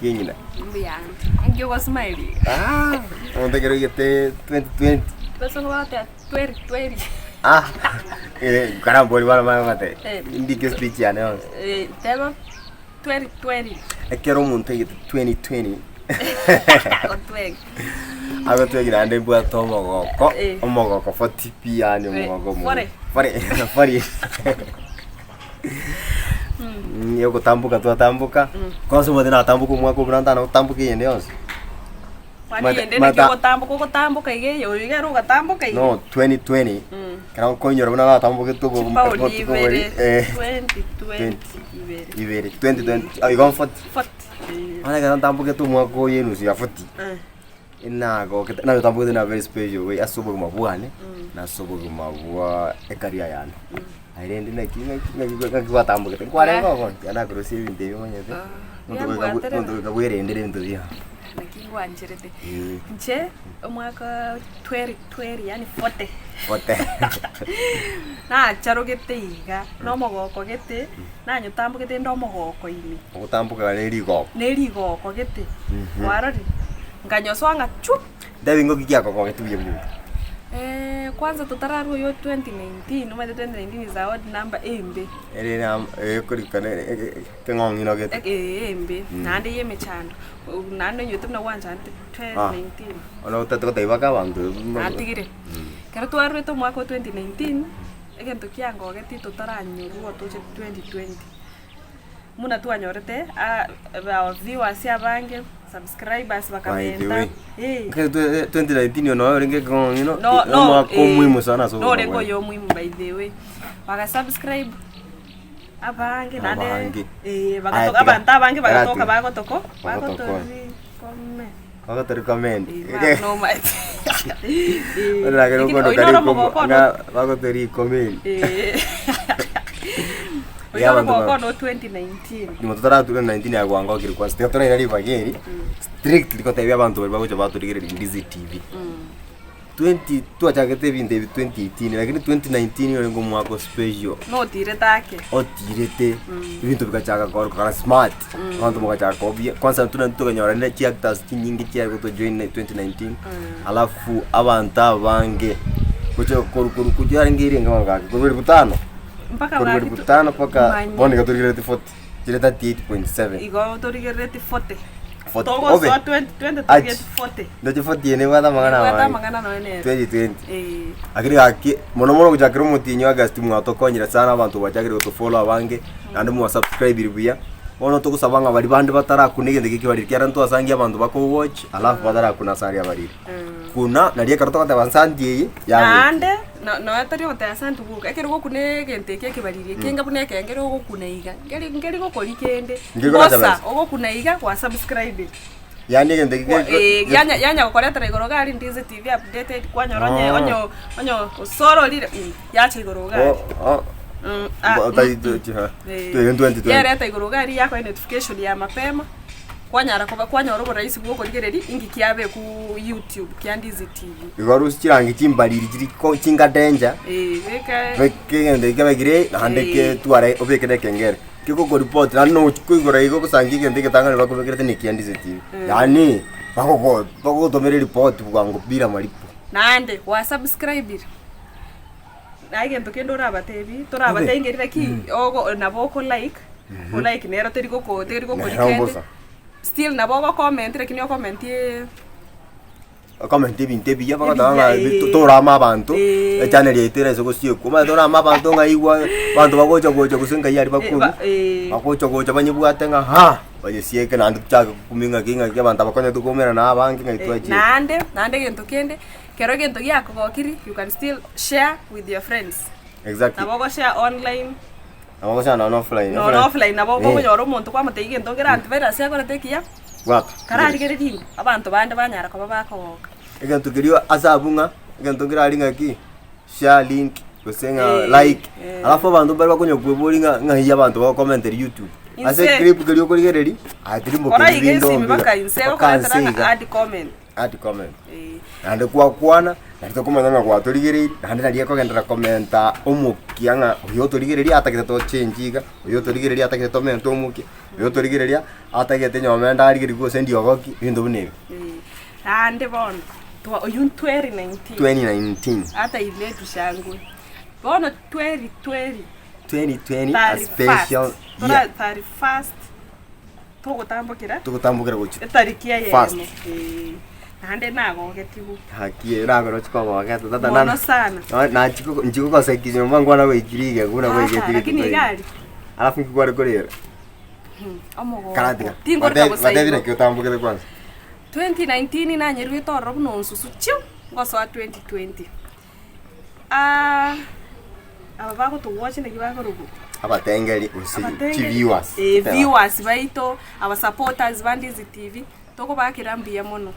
Keng'ina. Mbuya ande. Inki ogosmile iga? Ah, omonto ekero oigete 2020. Abasongo bagoteba tweri tweri. Ah, eh, karambori bono manye goteba. Eh. Ndike speech yane yonsi. Eh, teba tweri tweri. Ekero omonto aigete 2020 Agotwegi. agotwegi naende mbwate omogoko, Eh. omogoko 40 pi yaani Eh, omogoko omonge. fore. Fore, fore. Mm, yogotamboka twatamboka, kwanza omanyete natamboka omwaka obwo nantana gotamboka eyende yonsi. Kwani Mata- eyende naki mata- ogotamboka ogotamboka iga eye oyo iga ere ogatamboka iga. No, 2020, ekero nkoinyora buna natambogete obo- Chipauni obotuko boria, ibere, eh, 20, 20, ibere. ibere, 2020, ah, igo 40. 40. Eh. Bono ekero ntambogete omwaka oyo enusu ya 40, Eh. Nagokete, nayotambogete na very special way ase obogima bwane, na ase obogima bwa ecareer yane. Aye rende naki naki naki naki gwatambogete? Nkwarenge obo? Tiga nakorusia ebinto ebi omanyete, monto goika bwe- monto goika bwerendere ebinto biago. Naki ngwancherete. Eh. Inche omwaka tweri tweri yaani forty. Forty. Nacharogete iga, na omogoko gete, nanyotambogete inde omogoko ime. Ogotamboka ne rigoko. Ne rigoko gete, kwarorire, nkanyosoa ng'a chu. Ntebi ngoki kiakogogetie buya buya buya. Eh, kwanza totararwa oyo 2019, omanyete 2019 is a odd number embe. Ere nam ekorikana ekeng'ong'ino gete. Ee embe, naende ya emechando, naende onyete buna gwanchandete 2019. Bono otagete gotebia baka abanto Natigire. Ekero twarwete omwaka o 2019, egento kiangogetie totaranyorwa toche 2020. Buna twanyorete our viewers abange, subscribers By the bakamenta, way, eh. ekero twe- 2019 oyo noyo orenge ekeng'ong'ino, No, no, omwaka eh, omuhimu sana ase obogima norenge bwane. oyo omuhimu by the way. Bagasubscribe, abange naende Abange. eh, Aya, bagatoka tiga- abanto abange bagatoka tiga. bagotoko, Bagotokonya. bagotorikome. Bagotorecommend. Eh, bono omanyete. Eh, Bono nagere lakini okondo oino kare ore ikomo- omogoko ono- ng'a bagotorecommend. Eh. Iga Oino ore abanto omogoko ba- ono 2019. Nyuma totaratura 19 ya gwangokire kwanza tiga toraira ribaga eri strictly gotebia abanto baria bagocha batorigereria Ndizi TV. 20 twachagete ebinto ebi 2018 lakini 2019 orenge omwaka o special. Notirete ake. Otirete, ebinto bigachaka korokana smart, abanto bagachaka koba buya, kwanza intwe naintwe tokanyora rende chiactors chinyinge chiare gotojoin 2019, alafu abanto abange, gocha korwa korwa korwa yarenge erenge bono gaki, korwa elfu tano, Mpaka korwa gaki elfu to- tano mpaka manye. bono iga torigerereti forty. Chire 38.7. Igo torigerereti 40. 40. Togosoa Obe. 2020 Achi. torigereti 40. Ndoche 40 eye nebwate amang'ana Ebwate amange. amang'ana nonya nere. 2020. Eh. Lakini gaki mono mono gochakera omotienyi o August mwatokonyire sana abanto bachakire gotofollow abange naende mwasubscribire buya. Bono togosaba ng'a baria bande batarakuna egento eke kibarire ekiagera ntwasangia abanto bakowatch alafu batarakuna ase aria abarire. Kuna nario ekero togoteba nsanti eye yagoika. Naende no- nonya tari ogoteba asante gwoka, ekero ogokuna egento eke ekebariri eke enga buna ekengere ogokuna iga, nkeri nkeri gokori kende, Nkeri konacha bosa besa. ogokuna iga gwasubscribire. Yaani egento eke Kwa- ge- eh, yanya yanya gokoretera igoro iga aria Ndizi TV updated, kwanyora onye Ah. onye onye osororire mm, yacha igoro iga aria. Oh, oh. Mm, ah, Ba- mm, tai- mm. tu- tu- ha. Eh, Twege 2020. yareta igoro iga aria yakoe notification ya mapema. Kwanyara koba kwanyora oborahisi bwa okorigereria inki kiabeku YouTube kia Ndizi TV. Igo rusia chirangi chimbariri chiri ko chinga danger, Eh, beka beka egento ekio kebekire naende Eh. ketware obeke na ekengere. Kegokoripoti naende nochi koigora igo ogosangia egento egetang'ani bakobekerete na ekia Ndizi TV. Yaani bagogo bagogotomera eripoti bwango bila malipo. Naende gwasubscribire, naye egento kende orabatebi, torabatebi ngeri naki ogo nabo oko like, o like nero teri goko teri gokori Nero kende, mbosa. still nabo ogo comment lakini okomentie Okomentie ebinto ebiya bagoteba ng'a Ebiya, ebi eh. torame abanto, Eh. echannel yaito ere ase gosiekwa. Omanyete orame abanto ng'a igwa abanto bagocha gocha gose nkai aria Eh, bakorwa, ba- eh. bagocha gocha banyebwate ng'a haa, banyesieke naende tochake gokumia ng'aki ng'aki abanto aba konya tokoumera na abange ng'ai Eh, twachire. naende naende egento kende, kero egento giakogokiri you can still share with your friends. Exactly. Nabo ogoshare online, Nabo ogoshare nonya offline. nonya offline nabo Eh. okonyora omonto kwamotebia egento nkere antivirus akorete ekiya, Bwata. kararigereria inwe, abanto bande banyara koba bakogoka. Egento keria ase abwo ng'a, egento nkere aria ng'aki, share link, gose ng'a Eh, like, eh. alafu abanto mbare bakonya koeboria ng'a ng'ai abanto bagokomenteria youtube. Ase Inse. eclip keria okorigereria, aye tiri Kora mokebi iga binde esimi ombiga, mpaka inse mpaka egokoretera nse ng'a iga. add comment. Add comment. Eh. Naende gwakwana. Nari tokomanya ng'a gwatorigereirie, naende nari ekogenderera komenta omokia ng'a oyo otorigereria atagete tochengi iga, oyo otorigereria atagete tomente omokia, oyo otorigereria atagete nyomenda arigereria gose ndiogoki, ebinto buna ebi. Naende bono, twa oywo 2019. 2019. Ata iletu shangwe. Bono 2020. 2020 a special year. 31st togotambokera Togotambokera gochia etariki First. eyemo eh, naende nagogetigwe Haki ere nagoro chikogogete tata mono nana sana nachiko nchikogosekia nyomba nkwana goikire iga buna Ata, goigetie lakini rituko iga eri. aria Alafu nki kware korera? omogoko Karatiga. tingorera Batebi bosa batebi igo naki otambokete kwanza. 2019 nanyerwete ororo buna onsusu chiu ngosoa 2020 Ah, aba bagotowatch naki bakorokwa? Abatengeri gose Abatengeri. chiviewers. Eh, viewers baito, aba supporters ba Ndizi TV, tokobakera mbuya mono.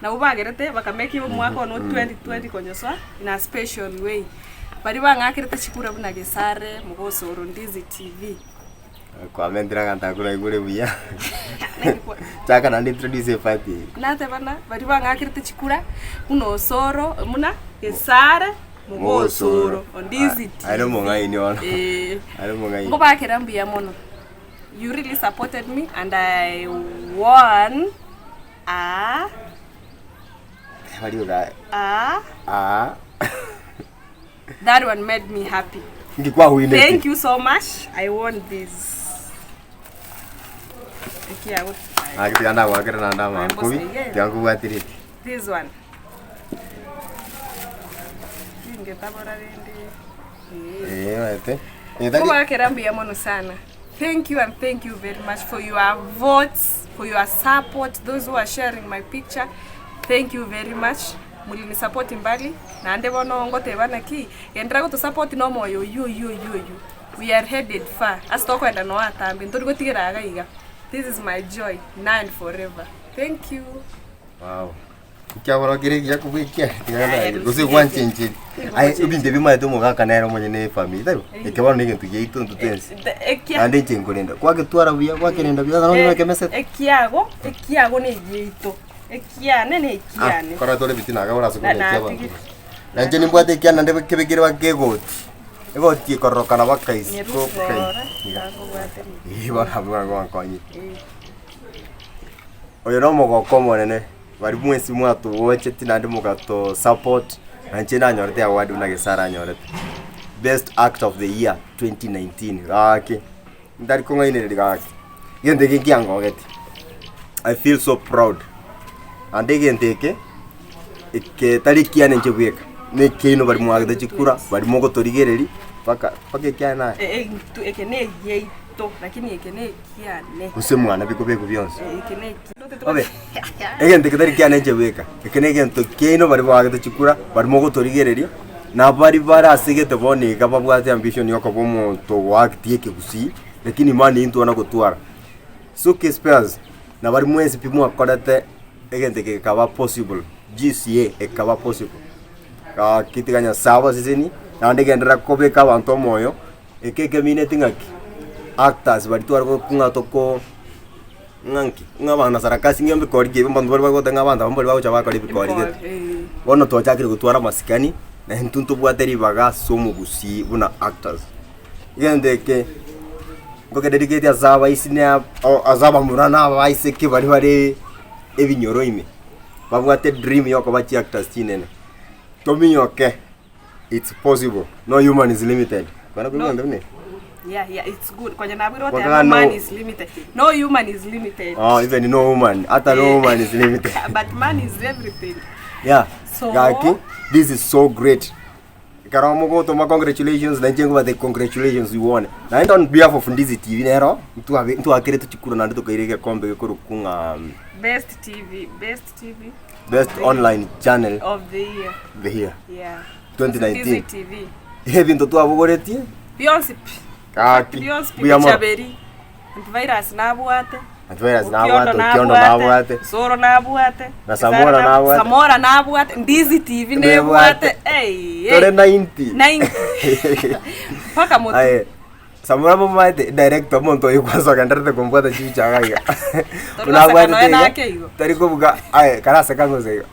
Nabo bagerete bakamake omwaka one o 2020 konyoswa in a special way. Baria bang'akerete chikura buna Gesare, Mogosoro, Ndizi TV. Kwamentire aganto akwo naigure buya. Naki kwa- Chaka naende introduce eparty eye. Nateba ng'a baria bang'akerete chikura buna Osoro, buna Gesare, Mogosoro, Ondizi TV. Aye nomong'aini bono. Eh. Aye nomong'aini. Nkobakera mbuya mono. You really supported me and I won a Baria oga a a That one made me happy. Inki kwahuinete? Thank you so much. I won this. Ekiago. Ake tiga ndagwakera naende amankubi, Aye, tiga nkobwatiretie. This one. Ningetabora rende. Eh. Eh, omanyete. Onye tari Kobakera mbuya mono sana. Thank you and thank you very much for your votes, for your support, those who are sharing my picture. Thank you very much. Mulinisapoti mbali, naende bono ngoteba naki, genderera gotosapoti na omoyo oyio oyio oyio oyio. We are headed far, ase tokoenda noo atambe, ntori gotigera iga iga. This is my joy, now and forever. Thank you. Wow. Ekiagera kere ekiya kobua ekiaye, tiga Aye, naye, gose rusia gwanchencheri. Aye, Tigwanchencheri. ebinto ebi omanyete omogaka nere omonyene efamiri, tari? Eh. Eke bono na egento giaito intwe twensi. Ekia Naende inche nkorenda, kwagetwara buya, gwakerenda buya, nonye Eh, ekemesete. ekiago, ekiago na egiaito. Ekiane na ekiane. Kora tore ebitina iga orase Na- konekia abanto. natige. Na inche nimbwate ekiane naende kebekire baka egoti. Egoti ekororokana baka isiko Nyerusi baka rora, iga. nakobwateria. Ee bono abwo nabwo bankonyire. Eh. Oyo nomogoko omonene, baria mwensi mwatowocheti naende mogato support, na inche nanyorete award buna Gesare anyorete. Best actor of the year 2019 gaki, ntari kong'ainereria gaki, egento eke nkiangogeti, I feel so proud. Naende egento eke, eke tari ekiane inche bweka, na ekiaino baria mwagete chikura, baria mogotorigereria, mpaka mpaka ekiane naye. Eh, eh, eke na egiaito, lakini eke na ekiane. Gose mwana bikobekwa bionsi. Eh, eke na eki- Obe, egento eke tari kiane inche bweka, eke na egento kiaino baria baagete chikura, baria mogotorigereria, na baria bare ase egete bono iga babwate ambition ya okoba omonto ogoactia ekegusii, lakini mani intwe na gotwara. Suki Spares, na baria mwensi pi mwakorete egento eke gekaba possible, GCA ekaba possible. Gaki tiga Nyasaye abasesenie, naende genderera kobeka abanto omoyo, eke ekemineti ng'aki, actors baria tware ng'a toko ng'a nki, ng'a abanasarakasi ng'a ebikori ki abanto baria bagoteba ng'a abanto aba mbari bagocha bakora ebikori gete. Bono twachakire gotwara amasikani, na intwe ntobwate ribaga ase omogusii buna actors. Egento eke, ngokededicate ase abaisi na ase abamura na abaiseke baria bare ebinyoro ime, babwate dream ya okoba chiactors chinene, tominyoke. It's possible, no human is limited. Kwana No. koigwa buna eye? Yeah, yeah, it's good. Kwanya nabwire Kwaka oteba no no- man is limited. No human is limited. Oh, even no woman, hata no Eh. woman is limited. But man is everything. Yeah. So- Gaki, this is so great. Ekero mogotoma congratulations, na inche nkobate congratulations you won. Naende on behalf of Ndizi TV nero, ntwabe ntwakerete chikura naende tokaira egekombe gekorokwa ng'a Best TV, best TV best online channel of the year. the year. Yeah. 2019. Ndizi TV. Ebinto twabogoretie Bionsi pi. gaki Bionsi pi buya mono. Bichaberi. Antivirus nabwate. Antivirus Okiondo nabwate, Okiondo nabwate. Soro nabwate. Na Samora nabwate. Samora nabwate. Ndizi TV Nebwate. nebwate. Ey. Tore 90. 90. Paka motu. Aye. Samora momaete director omonto oyo kwanza ogenderete kombwata chibicha iga iga. Tori Buna goseka abwatete nonya iga, nake igo. Tari kobuga aye karaseka gose igo.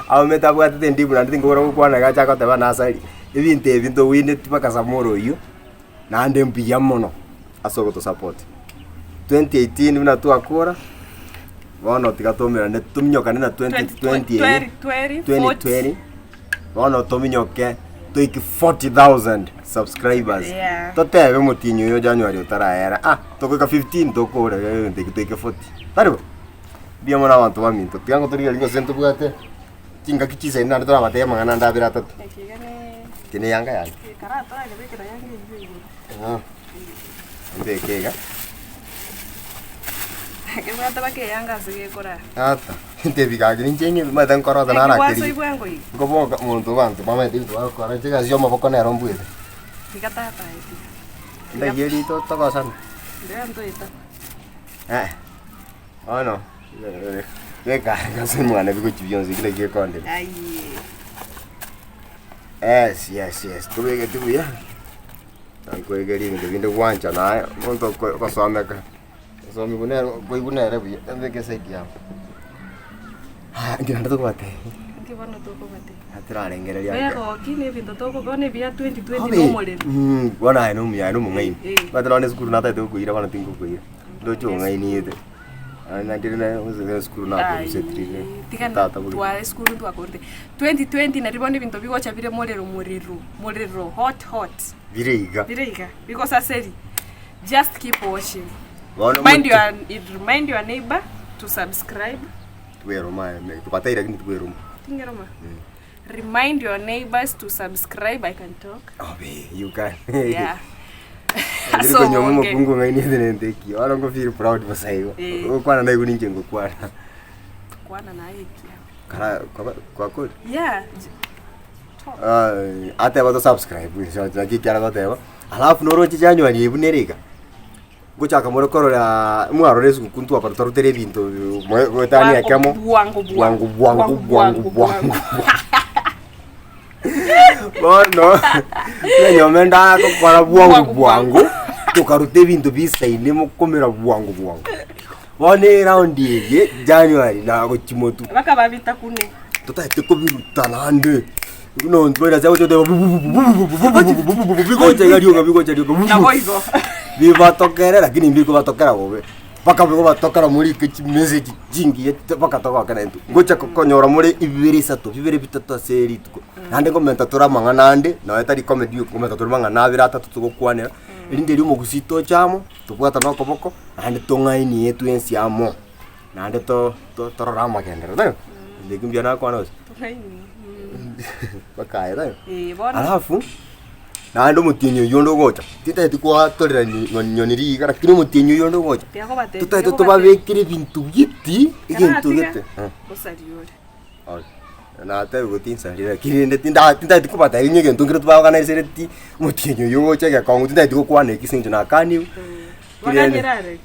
Aumete abwatete endimu naende tinkobora gokwana iga acha goteba nasari, ebinto ebi ntowineti mpaka Samora oyio, naende mbuya mono ase ogotosupport. 2018 buna twakora, bono tiga toumerane tominyokane na 2020 eye, 2020, bono tominyoke toike 40,000 subscribers. Yeah. Totebe omotienyi oyo January otarayera, ah togoika 15 tokore egento eke toike 40, tari bo? Mbuya mono abanto baminto, tiga ngotorigereria gose ntobwate chingaki chisaini naende torabatebie amang'ana ande abere atato. Eke ne eyanga yane. Ah, mbeke iga. Ata, ntebi gaki ninche ng'e omanyete nkorota narakeria. Nkoboka monto abanto bamaete ebinto bagokora, inche egasi ya omoboko nero mbwete. Ndaiye rito togosana. Eh. Bono beka ase omwana bigochi bionsi ekio nakio gekondera. Yes yes yes tobegeti buya, nakoegeria ebinto binde gwancha naye omonto oko ogosomeka, gosomigwa nere koigwa nere buya, ebeke eside yabo. Aya inki naende tokobatebia? Inki bono tokobatebia? Tararengereria ake. Begoki na ebinto toko bono ebiya 2020 Obe, na omorero. bono aye nomuya aye nomong'aini. Eh. Omanyete nonye esukuru natagete gokoira bono tingokoira. Ndoche ong'ainiete. Aye nandire na esukuru nakorusetirire. Aye, tiga Tata buna. tware esukuru twakorete. 2020 nari bono ebinto bigocha bire morero morero, morero, hot hot. Bire iga. Bire iga, bigosaseri. Just keep watching. Bono Mind mote- your, remind your neighbor to subscribe. Tweroma aye, tobateire lakini tweroma. Tingeroma. Remind your neighbors to subscribe. I can talk. Obe, you can. Yeah. Ndiri So, konywa okay. omokungu ng'aini ete nente eki. Bono ngo feel proud bosa igo. Eh. Gokwana naigo ninche ngokwana. Kwana naye ekia. Kara kwaba kwakori. Yeah. Talk. Ah, ateba to subscribe naki ekiara goteba. Alafu noroche January eye buna ere iga. Ngochaka more korora mwarora esuguku ntwakora torutere ebinto moe goetania ekemo Bwango bwango bwango bwango bwango bono enyomba ndagokora bwango bwango tokaruta ebinto bisaine mokomera bwango bwango bono eraundi eye January nagochia motwe Bakababita kune. Totagete kobiruta naende, buna onto ase agocha goteba bububububububububububu bigocha iga rioka bigocha rioka bubu Naboigo. bibatokere lakini mbikobatokera bobe, mpaka bigobatokera morike chimessage chingiya mpaka togoke naintwe. Ngocha konyora more ibere isato, bibere bitato ase rituko, naende nkomenta tore amang'ana ande, nonya tari comedy yoka, nkomenta tore amang'ana abere atato togokwanera, erinde erio omogusii toche amo, tobwatane okoboko, naende tong'ainie twensi amo. Naende to to torore amagenderero taibo? Eki mbuya nakwana gose? Mpaka aye taibo? Eh, bono. Alafu, naende omotienyi oyio onde ogocha, tintageti koatorera ni nyoni nyoni riga lakini omotienyi oyio onde ogocha, Tiakobatebia, totagete tiakobatebia. tobabekere ebinto giti, egento Karatiga, gete. Eh. Gosari ore. Okay. Natebiwe tinsarire lakini rende tinda tintageti kobatebia ng'a egento nkere twaorganisereti, omotienyi oyio ogocha egekong'u tintageti gokwana eki ase eng'encho nakaniwe. Baganyera are.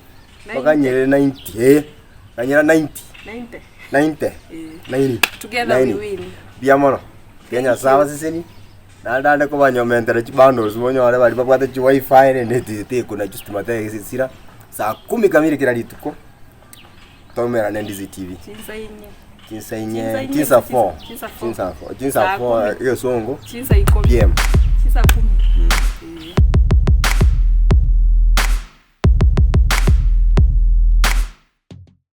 Baganyere 90 eh, ganyera 90 90. 90 Eh. 90 Together we 90. win. Mbuya mono tiga Nyasaye abasesenie naende ande kobanyomentera chibundles monyore baria babwate chiwifi rende tekuna chistima tegesisira saa kumi kamili kera rituko tomerane Ndizi TV. Chinsa inye. Chinsa inye Chinsa inye, chinsa four chinsa four. chinsa four chinsa Saa four kumi. egesongo Chinsa ikomi. pm. Chinsa kumi. Eh.